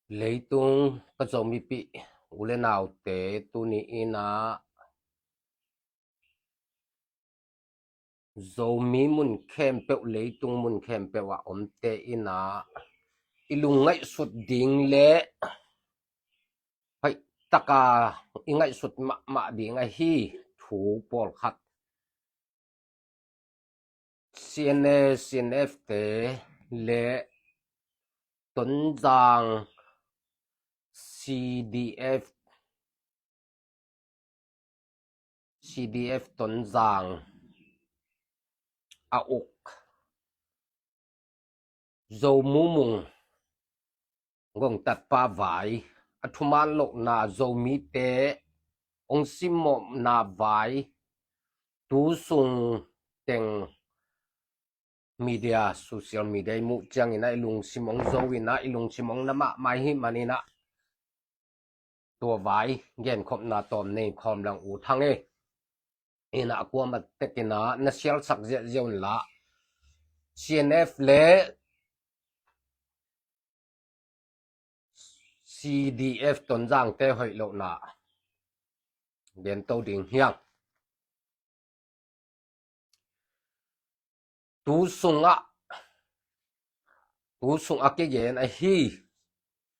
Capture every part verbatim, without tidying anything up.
Leitung ka Zomipih u le naute, tuni in ah Zomi mun khempeuh, leitung mun khempeuh ah omte in ah i lungngaihsut ding le hoih taka i ngaihsut mahmah ding ahi thu pawlkhat, C N A, C N F te le Tonzang C D F, C D F Tonzang a uk Zo Mumung gongtatpa vai, a thuman lohna, Zomite hong simmawhna vai, tu sung teng media, social media i muh ciangin ah i lungsim hong zo in ah i lungsim hong na mahmah ahih manin ah tua vai genkhopna tawm nei khawm lang ut hang e. In ah kuamah tek in ah na sialsak ziahziah un la, C N F le C D F Tonzangte hoih lohna gen to ding hi hang. Tu sungah, tu sungah kigen ahi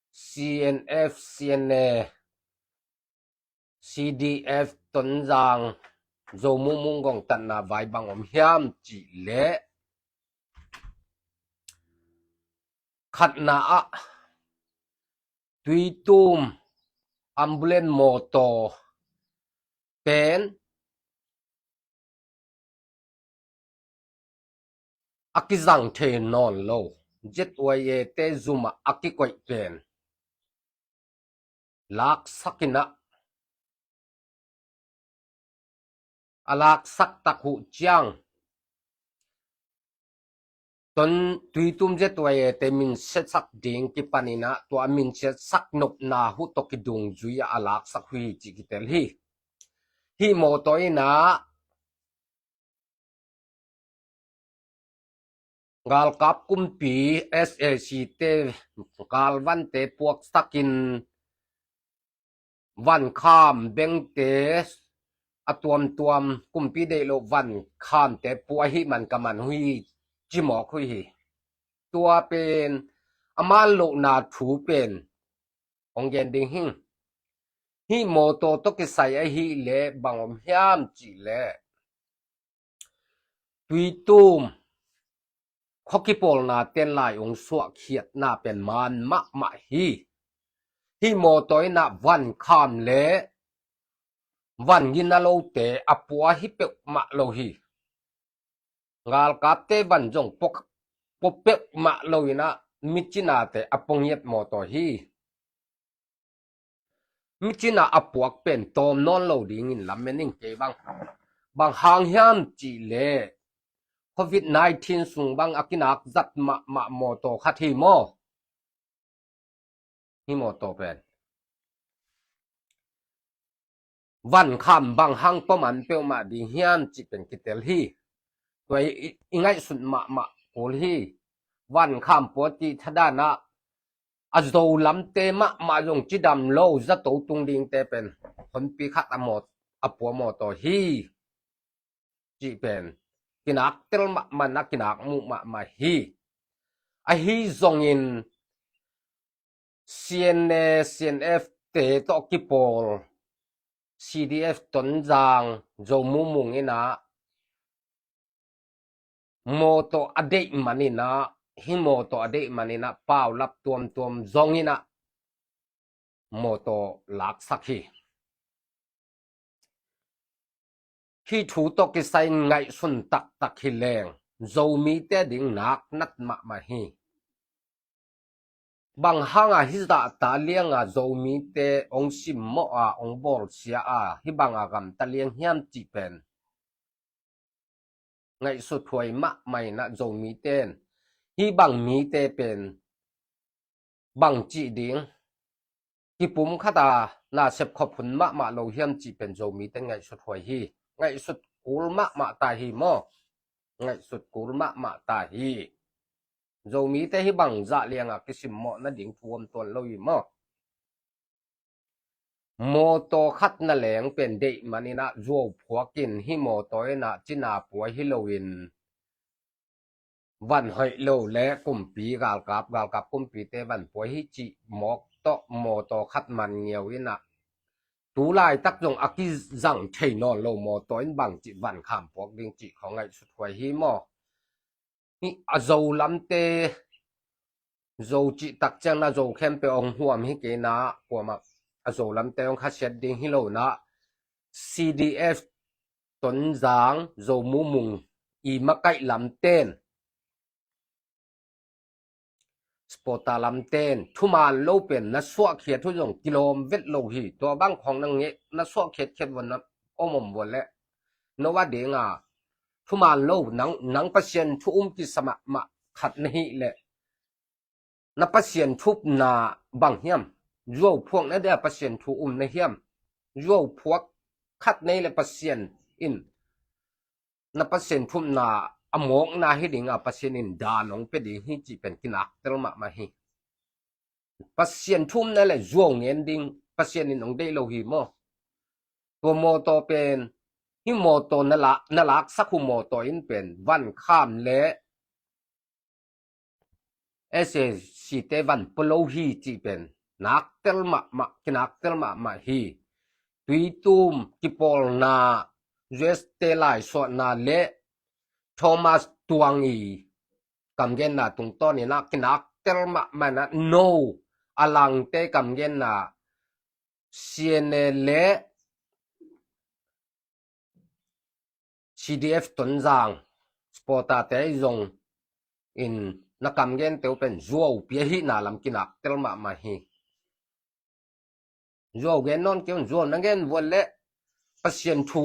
C N F, C N A, C D F Tonzang Zo Mumung gongtatna vai bang om hiam cih leh, khatna ah Tuitum ambulance mawtaw pen a kizang thei nawn lo, Z Y A te zum ah a kikoih pen laksak in ah, a laksak tak uh ciang Tuitum Z Y A te minsiatsak ding kipan in ah, tua a minsiatsak nopna uh tawh kidungzui ah a laksak uh hi cih kitel hi. Hih mawtaw in ah galkap kumpi, S A C te galvante puaksak in, vankham bengte a tuamtuam, kumpi deih loh vankhamte pua ahih man ka man uh hi, ci mawk uh hi. Tua pen a man lohna thu pen hong gen ding hi. Hih mawtaw tawh kisai ahih leh bang om hiam cih leh, Tuitum khua kipawlna ten lai hong suahkhiatna pen man mahmah hi. Hih mawtaw in ah vankham le van gina lote a pua hi peuhmah lo hi. Galkapte van zong pua, pua peuhmah lo in ah micinate a pua ngiat mawtaw hi. Micina a puak pen tawm nawn lo dingin lamen ing kei bang. Bang hang hiam cih leh Covid nineteen sung bang a kinak zat mahmah mawtaw khat hi maw? Hih mawtaw pen vankham bang hang pua man peuhmah ding hiam cih pen kitel hi. Tua i, i, i ngaihsut mahmah kul hi. Vankham pua cih thadan ah a Zo lamte mahmah zong cidam lo zato tung dingte pen honpi khat a maw, a pua mawtaw hi cih pen kinak tel mahmah in ah kinak muh mahmah hi. Ahi zongin C N A, C N F te tawh kipawl C D F Tonzang Zo Mumung in ah mawtaw a deih man in ah, hih mawtaw a deih man in ah paulap tuamtuam zong in ah mawtaw laksak hi. Hih thu tawh kisai ngaihsun taktak hi leng Zomite ding nak nat mahmah hi. Bang hang a hih zahta liang a Zomite hong simmawh a, hong bawlsia a, hih bang a gamta liang hiam cih pen ngaihsut huai mahmah in ah Zomite in hih bang mite pen bang cih ding, kipum khat a nasep khop hun mahmah lo hiam cih pen Zomite in ngaihsut huai hi. Ngaihsut kul mahmah ta hi maw? Ngaihsut kul mahmah ta hi. Zomite hih bang zah liangah kisimmawh nading thu om tuan lo hi maw? Mawtaw khat na leng pen deih maninah zuau phuakin hih mawtaw inah cina puai hi loin van hoih lo le kumpi galkap, galkap kumpite van puai hi cih mawk tawh mawtaw khat man ngiau inah tu laitak zong a kizang thei nawn lo mawtaw in bang cih van kham puak ding cih khawng ngaihsut huai hi maw? Hih a Zo lamte, Zo cih tak ciangna Zo khempeuh hong huam hi kei na, kuamah a Zo lamte hong khasiat ding hi lo na, C D F Tonzang, Zo Mumung i makaih lamten, supporter lamten thuman lo pen na suahkhiat uh zong kilawm vet lo hi. Tua bang khawng na ngeh na suahkhiatkhiat vua na om om vua leh no a dinga thuman lo nang, nang Pasian thu um kisa mahmah khat na hih leh na Pasian thupna bang hiam? Zuau phuak na dia Pasian thu um na hiam? Zuau phuak khat nei le Pasian in na Pasian thupna a mawkna hi dinga Pasian in dan hong pia ding hi cih pen kinaktel mahmah hi. Pasian thupna le zuau ngen ding Pasian in hong deih lo hi maw? Tua mawtaw pen, hih mawtaw na la, na laksak uh mawtaw in pen van kham le S A C te van pua lo hi cih pen naktel mahmah, kinaktel mahmah hi. Tuitum kipawlna U S te laisuahna le Thomas Tuang i kamgenna tungtawn inah kinaktel mahmah inah no a langte kamgenna C N A le C D F Tonzang supporter te zong in na kamgen teu pen zuau pia hihna lam kinaktel mahmah hi. Zuau gen nawn kei un, zuau na gen vua leh Pasian thu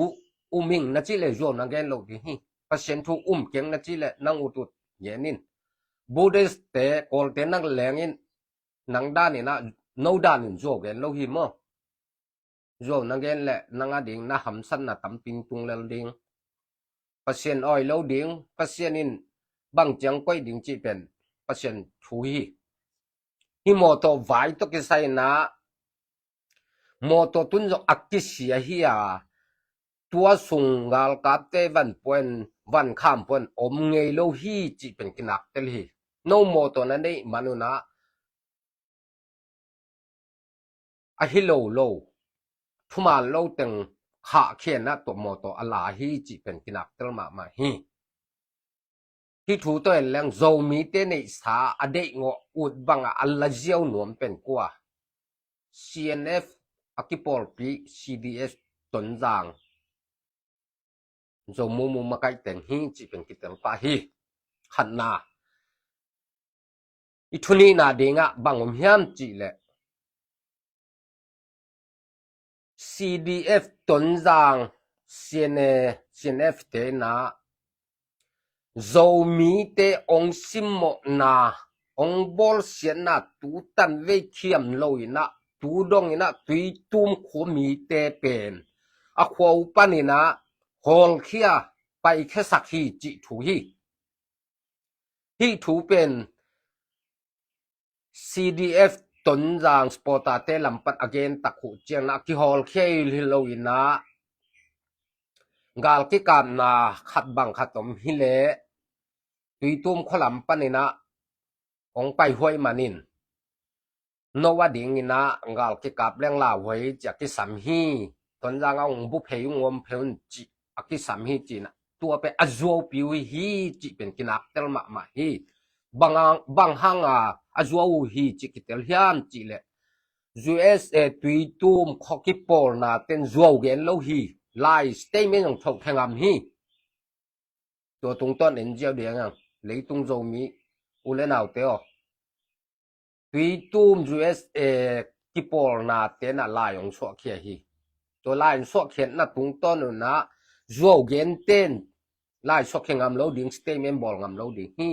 um ing na cih leh zuau na gen lo ding hi. Pasian thu um keng na cih leh nang ut ut gen in. Buddhist te, Kawlte na leng in nang dan inah no dan in zuau gen lo hi maw? Zuau na gen leh nang a ding na hamsatna tampi tung lel ding. Pasian awi lo ding, Pasian in bang ciang koih ding cih pen Pasian thu hi. Hih mawtaw vai tawh kisai inah mawtaw tun zong a kisia hi a, tua sung galkapte van puan, van kham puan om ngei lo hi cih pen kinaktel hi. No mawtaw na neih man unah a hi lo lo, thuman lo teng khahkhia inah tua mawtaw a la hi cih pen kinaktel mahmah hi. Hih thu tawh en leng Zomite neihsa a deihngawh ut bangah a la ziau nuam pen kua? C N F a kipawlpi C D F Tonzang Zo Mumung makaih teng hi cih pen kitel pah hi. Khatna. I thunihna dingah bang om hiam cih leh C D F Tonzang, C N A, C N F te inah Zomite ong simmawhna, ong bawlsiatna tu tan vei khiam lo inah, tu dong inah Tuitum khua mite pen a khua uh pan inah hawlkhia, paikhiasak hi cih thu hi. Hih thu pen C D F Tonzang supporter te lam pan a gen tak uh ciangna a kihawlkhia hi lo inah gal kikapna khat bang khat om hi leh Tuitum khua lam pan inah ong paihuai manin no a ding inah gal kikap leng lauhuai cih a kisam hi. Tonzang ah ong bu phei ung om phei un cih a kisam hi cih inah tua pen a zuaupi uh hi cih pen kinaktel mahmah hi. Bang hang, bang hanga a zuau uh hi cih kitel hiam cih leh U S A Tuitum khua kipawlna ten zuau gen lo hi. Lai statement zong thokhia ngam hi. Tua tungtawn en ziau ding ang, leitung Zomi u le naute aw. Tuitum U S A kipawlna tenah lai hong suahkhia hi. Tua lai hong suahkhiatna tungtawn unah zuau gen ten lai suahkhia ngam lo ding, statement bawl ngam lo ding hi.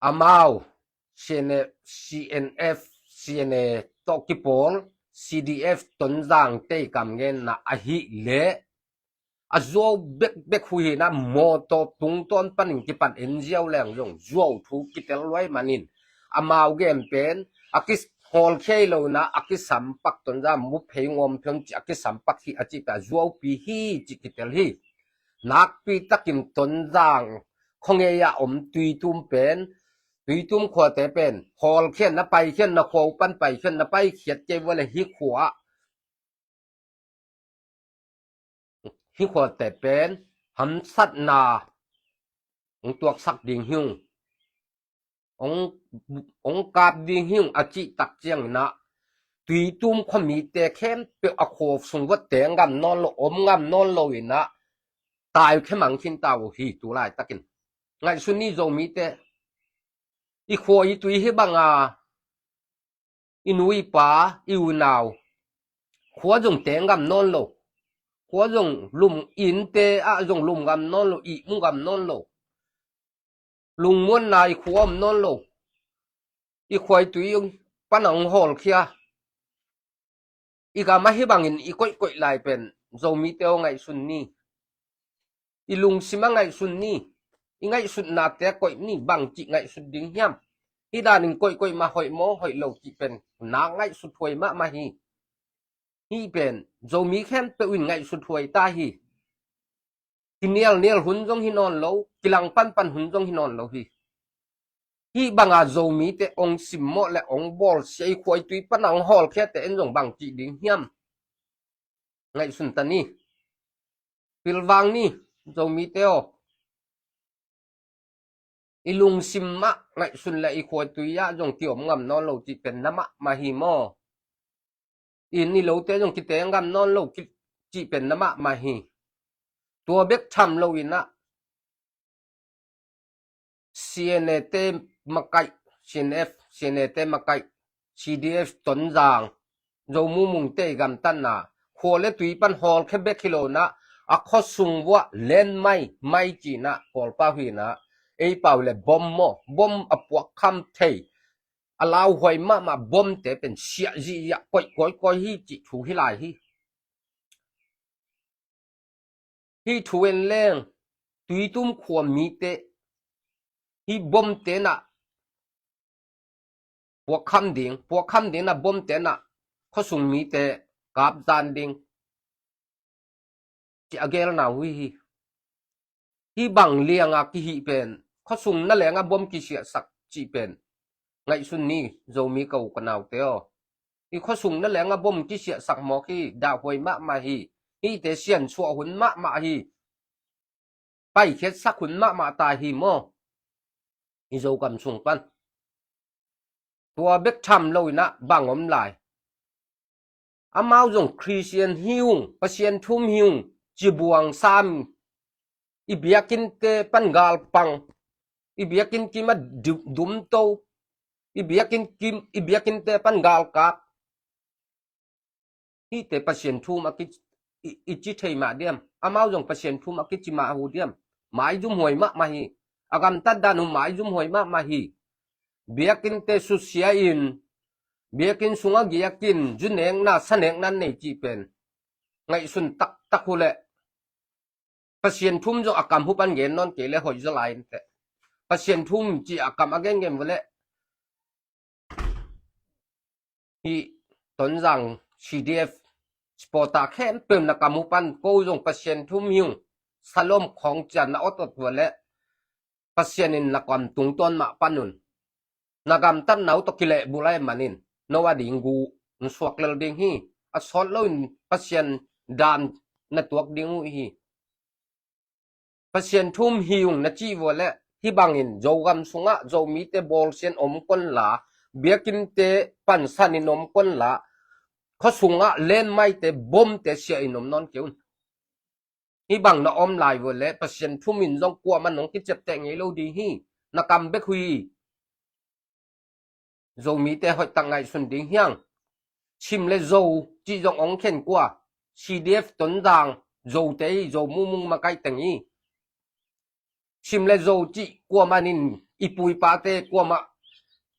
Amau C N F, C N F, C N A tawh kipawl C D F Tonzang te i kamgenna ahih leh a zuau bekbek uh hi in ah, mawtaw tungtawn panin kipan en ziau leng zong zuau thu kitel luai manin, amau gen pen a kihawlkhia lo in ah, a kisampak Tonzang muphei ngawm phion ci a kisampak hi a cih pen a zuaupi hi ci kitel hi. Nakpi takin Tonzang khuangei a om Tuitum pen, Tuitum khuate pen hawlkhian na paikhian, na khua uh pan paikhian na paikhiat kei vua le hih khua, hih khuate pen hamsatna hong tuaksak ding hi ung, hong, hong kap ding hi ung a cih tak ciangin ah, Tuitum khuamite khempeuh a khua sung vua teng ngam nawn lo, om ngam nawn lo in ah, tai uh khemang khin ta uh hi tu laitakin. Ngaihsun ni Zomite, i khua i tui hi banga i nu i pa, i unau khua zong teng ngam nawn lo, khua zong lum, innte ah zong lum ngam nawn lo, ihmu ngam nawn lo, lungmuanna i khua om nawn lo, i khua i tui pan a hong hawlkhia. I gam ah hih bangin i koihkoih lai pen Zomite aw ngaihsun ni. I lungsim ah ngaihsun ni. I ngaihsutnate koih ni, bangci ngaihsut ding hiam? Hih danin koihkoih mah hoih maw hoih lo cih pen na ngaihsut huai mahmah hi. Hih pen Zomi khempeuh in ngaihsut huai ta hi. Kinialnial hun zong hi nawn lo, kilang panpan hun zong hi nawn lo hi. Hih banga Zomite hong simmawh le hong bawlsia, i khua i tui pan a hong hawlkhiate en zong bangci ding hiam? Ngaihsun ta ni. Pilvang ni, Zomite aw. I lungsim ah ngaihsun le i khua i tui ah zong kiom ngam nawn lo cih pen na mahmah hi maw? Inn i lote zong kiteng ngam nawn lo ki-, cih pen na mahmah hi. Tua bek tham lo in ah, C N A te makaih, C N F, C N A te makaih, C D F Tonzang, Zo Mu Mung te i gamtatna, khua le tui pan hawlkhia bek hi lo in ah, a khua sung vua len mai, mai ci in ah, Kawlpau hi in ah, ei pau le bom maw, bom a puakkham thei, a lauhuai mahmah bomte pen siah zihziah koih kawikawi hi cih thu hi lai hi. Hih thu en leng, Tuitum khua mite, hih bomte in ah puakkham ding, puakkham ding in ah bomte in ah khuasung mite kapzan ding, ci a gelna uh hi hi. Hih bang lianga kihih pen, khuasung na lenga bom kisiahsak cih pen, ngaihsun ni, Zomi ka u ka naute aw. I khuasung na lenga bom kisiahsak mawk hi, dahhuai mahmah hi. Hihte siansuah hun mahmah hi. Paikhiatsak hun mahmah ta hi maw? I Zogam sung pan. Tua bek tham lo in ah bang om lai? Amau zong Khristian hi ung, Pasian thu um hi ung, cibuang sam, i biakinnte pan galpang, i biakinn kim ah du-, dumto, i biakinn kim, i biakinnte pan galkap. Hihte Pasian thu um a ki, i, i ci thei mah diam? Amau zong Pasian thu um a kici mah uh diam? Maizumhuai mahmah hi. A gamtat dan uh maizumhuai mahmah hi. Biakinnte susia in, biakinn sungah giakin, zu nekna, sa nekna nei cih pen, ngaihsun taktak uh leh, Pasian thu um zong a kam uh pan gen nawn kei le hoih zaw lai inteh. Pasian thu um ci a kam a gengen uh leh, hih Tonzang C D F supporter khempeuh na kam uh pan, ko zong Pasian thu um hi ung, salom khawng cian na awt awt uh leh, Pasian in na kam tungtawn mah pan un. Na gamtatna uh tawh kilehbulh ahih manin, no a ding gu na suak lel ding hi. A sawt loin Pasian dan na tuak ding uh hi. Pasian thu um hi ung na cih vua leh, hih bangin Zogam sungah Zomite bawlsian om kon la, biakinnte pansanin om kon la, khua sungah lenmaite, bomte siahin om nawn kei un. Hih bang na om lai vua leh, Pasian thu um in zong kuamah nong kiciapteh ngei lo ding hi. Na kam bek uh hi. Zomite hoihtak ngaihsun ding hiang. Sim le Zo cih zong hong khen kua? C D F Tonzang Zote hi, Zo Mu Mung makaih teng hi. Sim le Zo cih kuamah in, i pu i pate kuamah,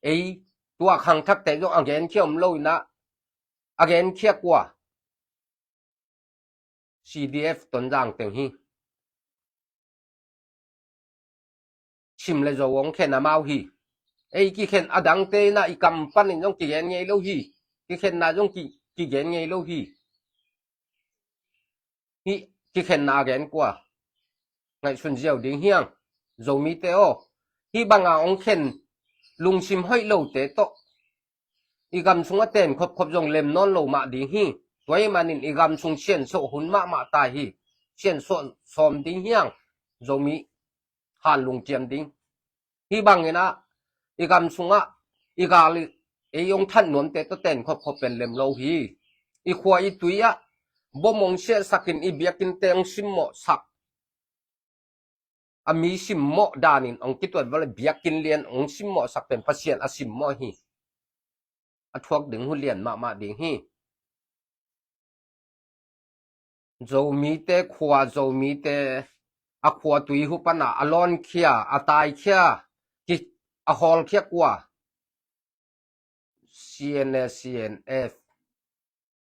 ei, tua khangthakte zong a genkhia om lo in ah, a genkhia kua? C D F Tonzang teng hi. Chin le Zo hong khen amau hi. Ei kikhen a dangte in ah i kam panin zong kigen ngei lo hi. Kikhenna zong ki, kigen ngei lo hi. Hih kikhenna a gen kua ngaihsun ziau ding hiang. Zomite aw, hih banga hong khen lungsim hoih lote tawh i gam sungah ten khopkhop zong lem nawn lo mah ding hi. Tua ahih manin i gam sung siansuah hun mahmah ta hi. Siansuah sawm ding hiang. Zomi han lungciam ding. Hih bangin ah i gam sungah i gal, ei hong that nuamte tawh ten khopkhop pen lem lo hi. I khua i tui ah bom hong siahsakin i biakinnte hong simmawhsak, a mi simmawh danin hong kituat vale, biakinn lian hong simmawhsak pen Pasian a simmawh hi. A thuak ding hun lian mahmah ding hi. Zomite khua, Zomite a khua tui hu pana a lawnkhia, a taikhia, ki, a hawlkhia kua? C N A, C N F,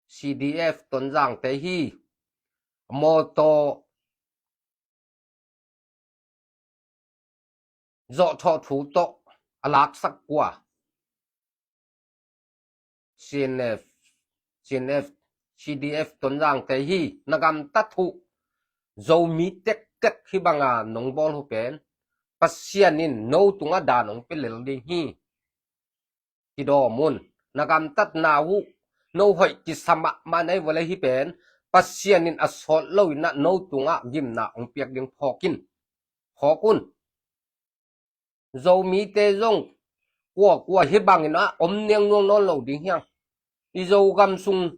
C D F Tonzangte hi. Mawtaw zawhthawh thu tawh a laksak kua? C N F, C N F, C D F Tonzangte hi. Na gamtat uh Zomi tektek hih banga nong bawl uh pen Pasian in no tungah dan hong pia lel ding hi. Kidawm un. Na gamtatna uh no hoih kisa mahmah na hi vale, hih pen Pasian in a sawt loin ah no tungah gimna hong piak ding phawk in. Phawk un. Zomite zong kuakua hih bangin ah om niangnuang nawn lo ding hiang. I Zogam sung,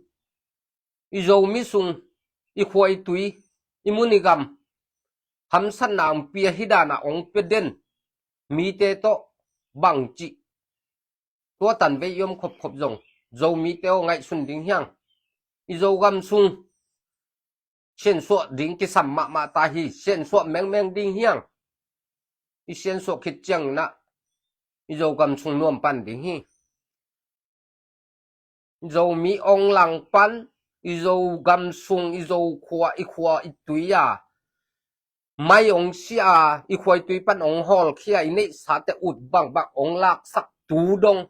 i Zomi sung, i khua i tui, i mun i gam hamsatna hong pia, hih dana hong pia den mite tawh bangci tua tanvei i om khopkhop zong Zomite aw, ngaihsun ding hiang. I Zogam sung siansuah ding kisam mahmah ta hi. Siansuah mengmeng ding hiang. I siansuah khit ciangin ah i Zogam sung nuam pan ding hi. Zomi hong langpan, i Zogam sung, i Zokhua, i khua i tui a mai hong sia a, i khua i tui pan hong hawlkhia, i neihsate ut bangbang hong laksak tu dong.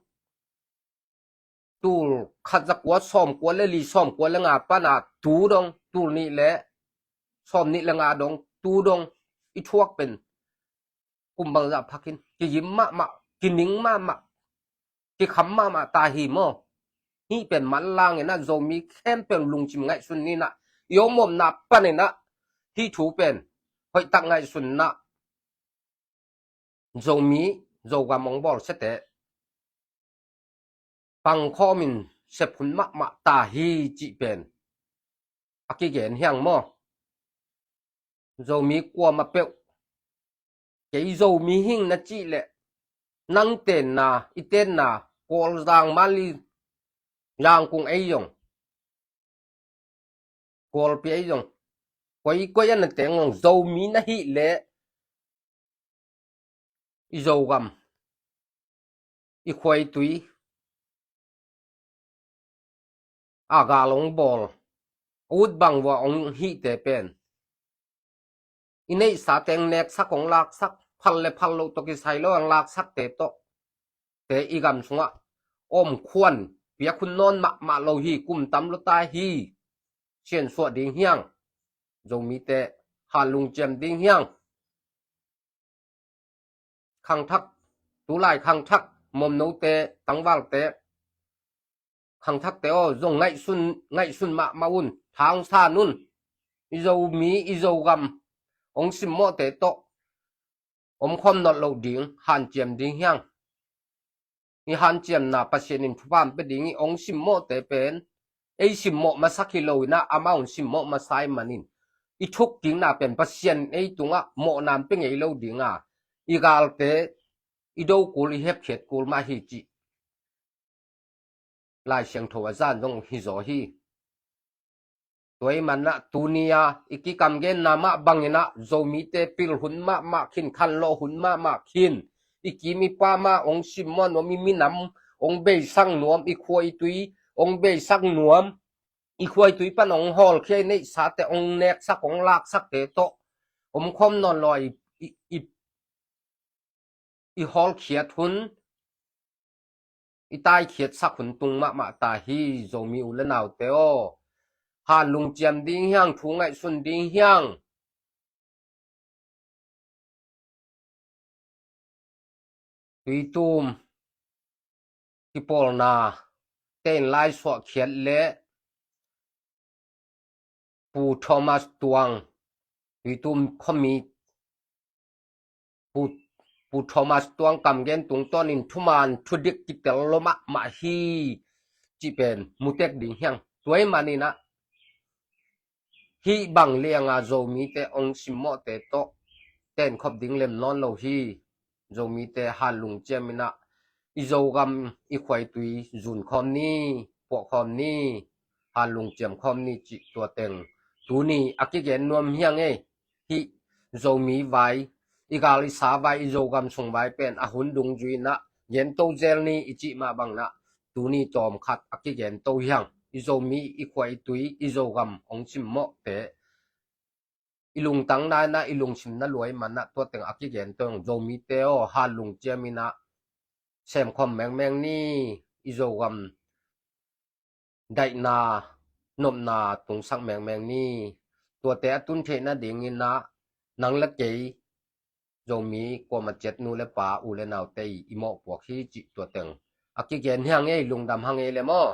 Tul khat za kua sawm kua le li, sawm kua le nga pana tu dong, tul nih le sawm nih le nga dong tu dong i thuak pen kum bangzah phakin kigim mahmah, kining mahmah, kikham mahmah ta hi maw. Hih pen manlangin ah Zomi khempeuh lungsim ngaihsun ni in ah, i om omna panin ah hih thu pen hoihtak ngaihsun in ah, Zomi, Zogam hong bawlsiate pangkhawmin sep hun mahmah ta hi cih pen a kigen hiang maw. Zomi kuamah peuh, kei Zomi hing na cih leh, nang tenna, i tenna, Kawlzang, Manli, Yangkung ei zong, Kawlpi ei zong, koi koi a na teng zong Zomi na hih leh, i Zogam, i khua i tui a gal hong bawl, a ut bang vua hong hihte pen, i neihsa teng neksak hong laksak, phal le phal loh tawh kisai lo hong laksakte tawh te i gam sungah om khuan piak hun nawn mahmah lo hi. Kum tam lo ta hi. Siansuah ding hiang. Zomite han lungciam ding hiang. Khangthak, tulai khangthak, momnote, tangvalte, khangthakte aw, zong ngaihsun, ngaihsun mahmah un, thangsan un. I Zomi, i Zogam hong simmawhte tawh omkhawm nawn loh ding, hanciam ding hiang. I hanciamna Pasian in thupha pia ding hi. Hong simmawhte pen ei simmawh masak hi lo in ah, amau hong simmawh masa ahih manin, i thukkikna pen Pasian in ei tungah mawhna pia ngei lo ding a, i galte i do kul, i hepkhiat kul mah hi cih Lai Siangtho a zan zong hi zaw hi. Tua ahih manin ah tuni a i kikamgenna mah bangin ah Zomite pil hun mahmah khin, khanlawh hun mahmah khin, i kim i pam a hong simmawh nuam, i minam hong beisak nuam, i khua i tui hong beisak nuam, i khuaitui pan hong hawlkhia i neihsate hong neksak hong laksakte tawh om khawm nawn lo a i, i, i, i hawlkhiat hun, i taikhiatsak hun tung mahmah ta hi. Zomi u le naute aw, hanlungciam ding hiang, thu ngaihsun ding hiang. Tuitum kipawlna tein lai suahkhiat le Pu Thomas Tuang, Tuitum khuami Pu, Pu Thomas Tuang kamgen tungtawnin thuman thudik kitel lo mahmah hi cih pen mutek ding hiang. Tua ahih manin ah hih bang lianga Zomite hong simmawhte tawh tenkhop ding lem nawn lo hi. Zomite hanlungciam in ah i Zogam i khuaitui zun khawm ni, puah khawm ni, hanlungciam khawm ni cih tua teng tuni a kigen nuam hiang ei. Hih Zomi vai, i gal i sa vai, i Zogam sung vai pen a hun dungzui in ah gen to zel ni i cih mah bangin ah tuni tawmkhat a kigen to hiang. I Zomi i khuaitui, i Zogam hong simmawhte i lungtang na in ah i lungsim na luai man ah tua teng a kigen to hiang. Zomite aw, hanlungciam in ah semkhawm mengmeng ni. I Zogam daihna, nopna tungsak mengmeng ni. Tuate a tun theih nadingin ah nang le kei Zomi kuamah ciat nu le pa, u le naute i mawhpuak hi cih tua teng a kigen hiang ei. Lungdam hang ei le maw.